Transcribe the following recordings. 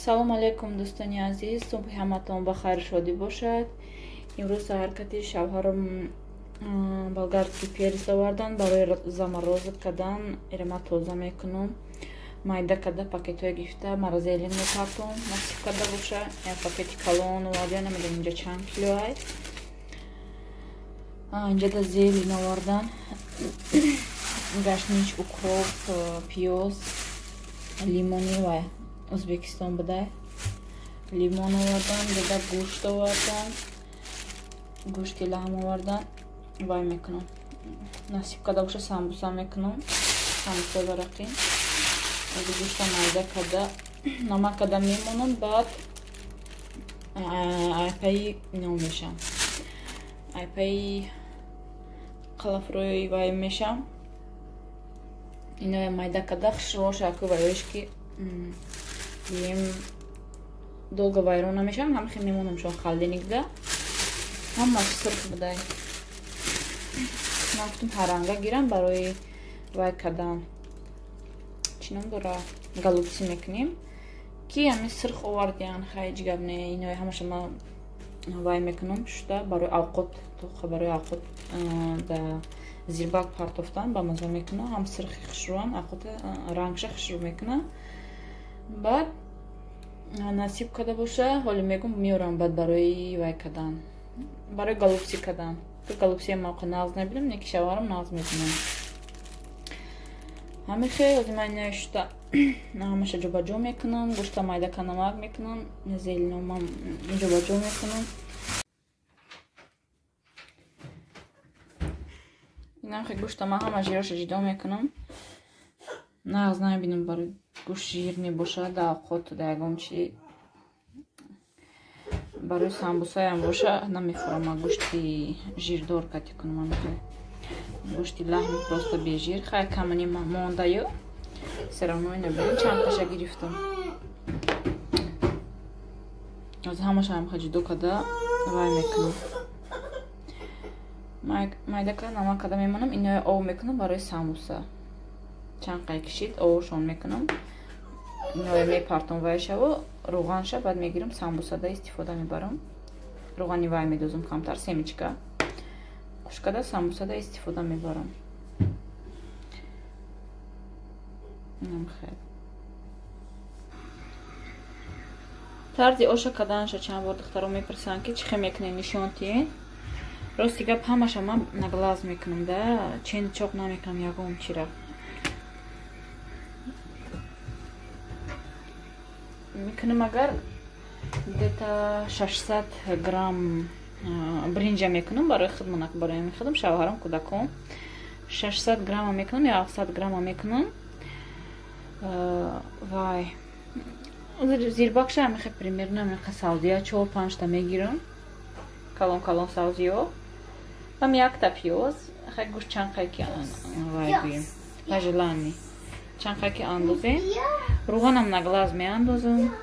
Салом алейкум, дӯстони азиз, субҳи ҳаматон ба хайру шодӣ бошад. Имрӯз саҳаркати шавҳарам болгарский перец овардан барои заморозок кардан. Ира тоза мекунам. Майда карда пакетҳое гирифта морозилин мепартом, насиб карда боша. Як пакети калон овардан, намедонам инҷа чанд кило ай. Инҷа да зелень овардан. Гашнич, укроп, пиёз, лимони ва Ӯзбекистон будай. Лимон овардан, дига гӯшт овардан, гӯшти лаҳм овардан. Вай мекунам. Насиб карда боша самбуса мекунам. Самбуса варақӣ. Аз гӯшта майда карда, намак карда мемонам, баъд айпаи ино мешам. Айпаи қалафрӯи вай мешам. Иноя майда карда хушроша ку вайоиш ки гӯем долго вайрон намешавам, ҳамхе мемонам шон холодильникда. Ҳамаш сурх будай. Ман гуфтам ҳаранга гирам барои вай кардан. Чӣ ном дора? Голубцы мекунем. Ки ҳамин сурх овардиян, хай ҳеҷ гап не. Иноя ҳамаша ман вай мекунам шуда барои авқот, тоқа барои авқот да зирбак партофтан ба маза мекунам. Ҳам сирхи хушрӯам, авқота рангша хушрӯ мекунам. Баъд насиб карда боша, ҳоле мегум меорам баъд барои вай кардан, барои голубцы кардан. Голубцы мавқе нағз набинам, неки шаварам нағз мебинам. Ҳамин хел ҳозир ман иноя шуда ҳамаша ҷобаҷо мекунам, гӯшта майда намак мекунам, зелиномам ҷобаҷо мекунам. Инам хел гӯшта ман ҳама жироша ҷудо мекунам. Нағз набинам барои гӯшт жир мебошад, дар авқот дар ягон чи барои самбусаям боша намехӯрам. Ман гӯшти жирдор кати кунам. Гӯшти лаҳм просто бежир. Хай камани мондаю всё равно ина бинем чанд таша гирифтам. Аз ҳамаша ҳамха ҷудо карда вай мекунам. Майда карда намак карда мемонам. Иноя об мекунам барои самбуса. Чанд қай кишид овшон мекунам. Иноя мепартом вайшаво рӯғанша баъд мегирам самбусада истифода мебарам. Рӯғани вай медозам камтар, семечка. Хушкада самбусада истифода мебарам. Тарзи оша карданша чанд бор духтаро мепурсанд ки чӣ хел мекунед нишон тиед. Рости гап ҳамаша ман наглаз мекунам да, чен чоқ намекунам ягон чира. Мекунам агар где-то 600 грамм бринҷа мекунам барои худмон, барои худам, шавҳарам, кӯдаком. 600 грамма мекунам ё 700 грамма мекунам. Вай зирбакша ҳамихе примерно ҳамиқа савзия 4-5 та мегирам. Калон калон савзиё. Ҳам якта пиёз, хай гӯшт чанд қай ки вай гӯем. Пажелани. Чанд қай ки андозем. Рӯғанам наглаз меандозам.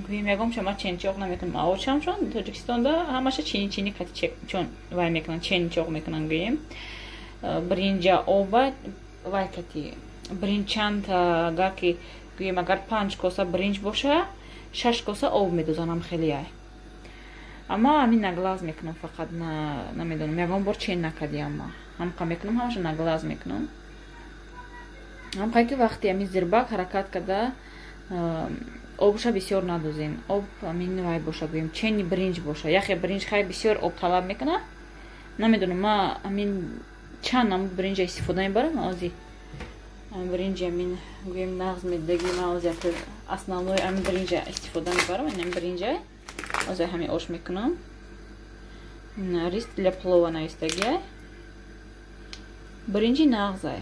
Гӯем ягон чама ченчоқ намекунам. Аочам чон Тоҷикистонда ҳамаша чини чини қати чон вай мекунанд, ченчоқ мекунанд гӯем. Бринҷа оба вай кати бринҷ чанд агар ки гӯем агар 5 коса бринҷ боша, 6 коса об медозанам хеле ай. Аммо ҳамин наглаз мекунам фақат, намедонам, ягон бор чен накардиам ма. Ҳамқа мекунам, ҳамаша наглаз мекунам. Ҳамқа ки вақти ҳамин зирбак ҳаракат карда обша бисёр надозем. Об ҳамин вай боша гӯем, чени бринҷ боша. Яхе бринҷ хай бисёр об талаб мекунад. Намедонам, ма ҳамин чанд намуд бринҷа истифода мебарам. Ози бринҷи ҳамин гӯем нағз медидаги ма ози основной ҳамин бринҷа истифода мебарам. Ин бринҷа ози ҳамин ош мекунам. Рис для плова навистагиай. Бринҷи нағзай.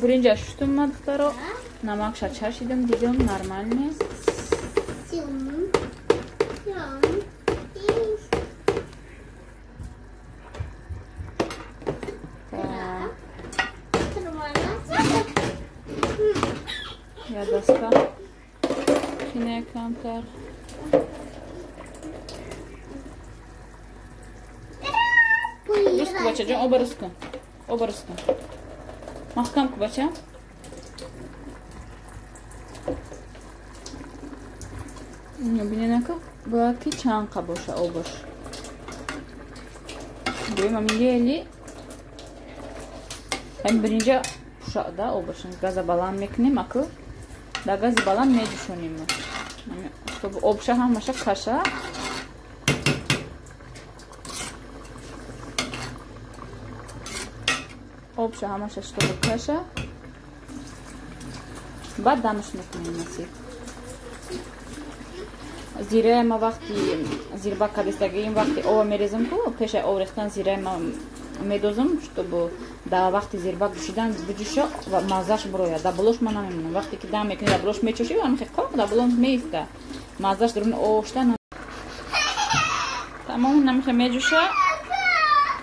Биринҷа шуштум ма духтаро, намакша чашидам, дидам нормально. Я доска кине камтар. Руску бача ҷон, оба руску. Оба руску. Маҳкам ку бача. Биненака бояд ки чанқа боша обаш. Гӯем ами ели ами биринҷа пушада обаш. Газа баланд мекунем, аку дар гази баланд медушонем. Чтобы обша ҳамаша каша. Обша ҳамаша чтобы каша. Баъд дамаш мекунем насиб. Зираи ма вақти зирбак кадистагиим вақти ова мерезам ку пешаи ов рехтан зираи ма медозам, чтобы дар вақти зирбак ҷӯшидан биҷӯша ва маззаш бирояд. Дар болош ма намемонам. Вақте ки дам мекунӣ дар болош мечошӣ, ам хе қоқ дар болон меиста. Маззаш дарун ошта. Тамом намехе меҷӯша.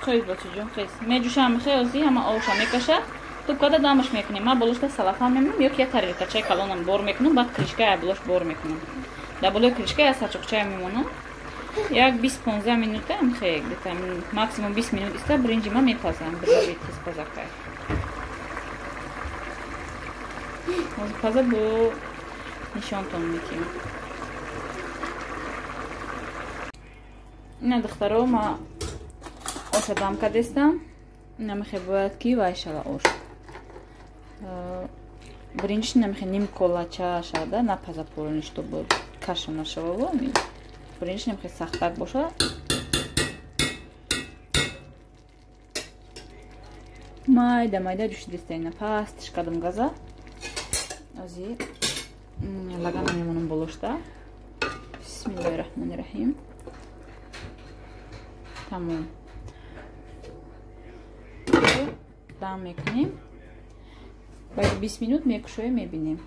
Хез бачаҷон, хез. Меҷӯша амихе ози ҳама овша мекаша. Ту када дамаш мекунем. Ма болошта салафан мемонам ё ки я тарелкачаи калонам бор мекунам, баъд кришкаи болош бор мекунам. Дар болои кришка я сачоқчая мемонам. Як 20-15 минута амхе где-то максимум 20 минут иста биринҷи ма мепазам. Биринҷи тезпазакай. Ҳозир паза бо нишонтон метиҳам. Ина духтаро ма оша дам кардестам. Намехе бояд ки вай шава ош. Биринҷиш намехе ним колача шавада, напаза пурни, чтобы каша нашавава. Биринҷиш намехе сахтак боша. Майда майда ҷӯшидиста ина пастиш кардам газа. Ози лагана мемонам болошта. Бисмиллоҳи раҳмони раҳим. Тамом. Дам мекунем. Баъди 20 минут мекушоем, мебинем.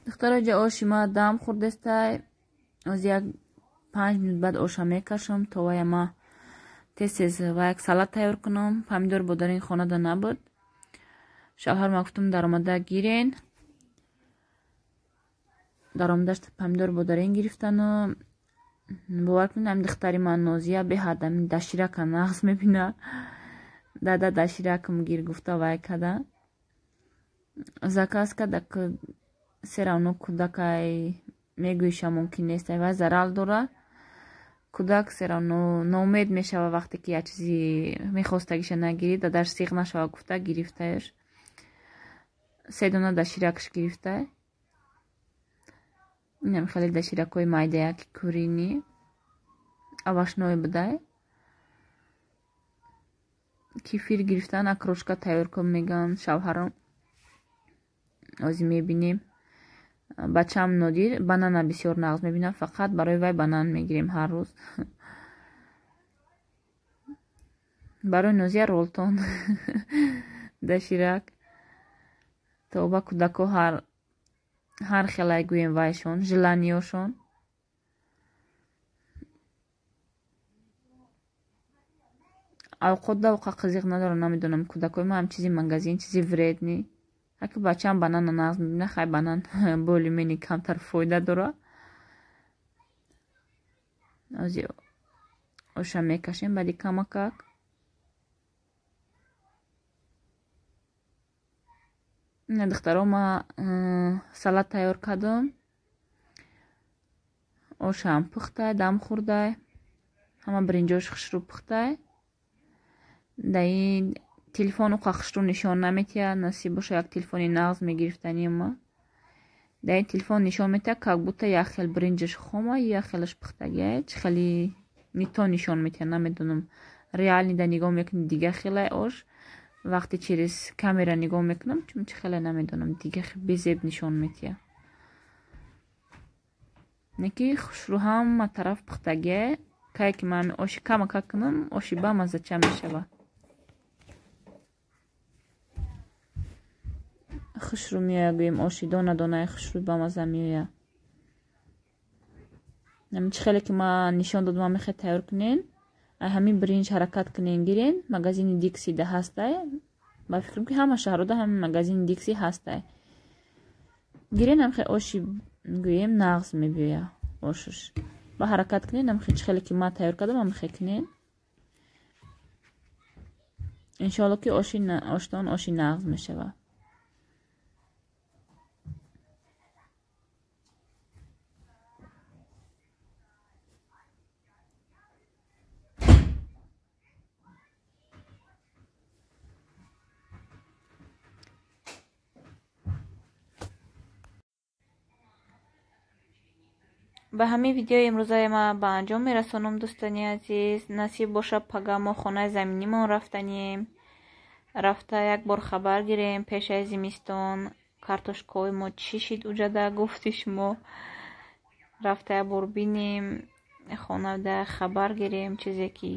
Духтаро ҷа оши ма дам хӯрдестай. Ози як 5 минут баъд оша мекашам, то вая ма тез-тез ва як салат тайёр кунам. Помидор бо дар ин хонада набуд. Шавҳар ма гуфтам даромада гирен. Даромадаш помидор бо дар ин гирифтану бовар кунед, ами духтари ман Нозия беҳад ами даширака нағз мебина. Дада даширакам гир гуфта вай када. Заказ када се равно кӯдакай мегӯиша мумкин нест, вай зарал дора. Кӯдак се равно ноумед мешава вақте ки як чизи мехостагиша нагирӣ, дадаш сиғ нашава гуфта гирифтаеш. Се дона даширакш гирифтай. Инам хеле даширакҳои майдаяки курини овощной будай. Кефир гирифтан, окрошка тайёр кун меган шавҳарам. Ози мебинем. Бачам Нодир банана бисёр нағз мебинам, фақат барои вай банан мегирем ҳар рӯз. Барои Нозия ролтон даширак. То ба кӯдако ҳар хелай гӯем вайшон, желаниёшон. Авқот давқа қизиқ надорам, намедонам кӯдакои ма ҳам чизи магазин, чизи вредни. Аки бачаам банана нағз мебина, хай банан боли мени камтар фоида дора. Ози оша мекашем баъди камакак. Ина духтаро ма салат тайёр кардам. Ошам пухтай, дам хӯрдай. Ҳама биринҷош хушрӯ пухтай. Дар ин телефон уқа хушрӯ нишон наметиҳад. Насиб боша як телефони нағз мегирифтани ма. Дар ин телефон нишон метиҳад, как будто як хел биринҷаш хома, як хелаш пухтагия. Чӣ хели нито нишон метиҳад, намедонам. Реални да нигоҳ мекунӣ дига хелай ош. Вақте через камера нигоҳ мекунам, чун чӣ хеле намедонам, дига безеб нишон метиҳад. Неки хушрӯ ҳама тараф пухтагия. Кае ки ман оши камака кунам, оши ба маззача мешавад. хушрӯ меояд, гӯем оши дона донаи хушрӯ ба маза меояд. Чӣ хеле ки ман нишон додам, ҳамин тайёр кунен. Ҳамин биринҷ ҳаракат кунен, гирен. Магазини Диксида ҳастай. Ба фикрам ки ҳама шаҳруда ҳамин магазини Дикси ҳастай. Гирен ҳамхе оши гӯем нағз мебиёяд ошуш. Ба ҳаракат кунен, ҳамхе чӣ хеле ки ман тайёр кардам, ҳамхе кунен. Иншоалло ки оштон оши нағз мешавад. Ба ҳамин видеои имрӯзаи ма ба анҷом мерасонам, дӯстони азиз. Насиб бошад, пага мо хонаи заминимон рафтанем. Рафта як бор хабар гирем пешаи зимистон картошкаҳои мо чӣ шид уҷада, гуфти шумо. Рафта як бор бинем, хонада хабар гирем, чизе ки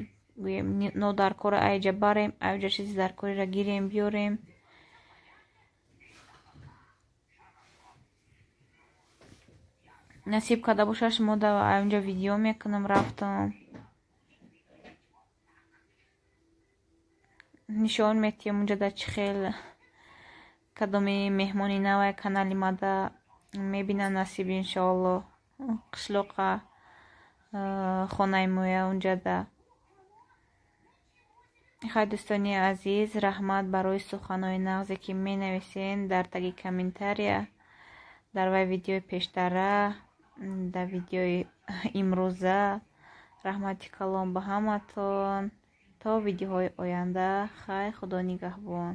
гӯем нодаркора айҷа барем, айҷа чизи даркориро гирем, биёрем. Насиб карда бошад, шумо да онҷо видео мекунам, рафтам. Нишон метиҳам унҷа да чӣ хел кадоми меҳмони навай канали мада мебинам, насиб иншоалло. Қишлоқа хонаи моя унҷада. Хай дӯстони азиз, раҳмат барои суханҳои нағзе ки менависен дар таги комментария, дар вай видеои пештара, дар видеои имрӯза. Раҳмати калом ба ҳаматон. То видеоҳои оянда. Хай, Худо нигаҳбон.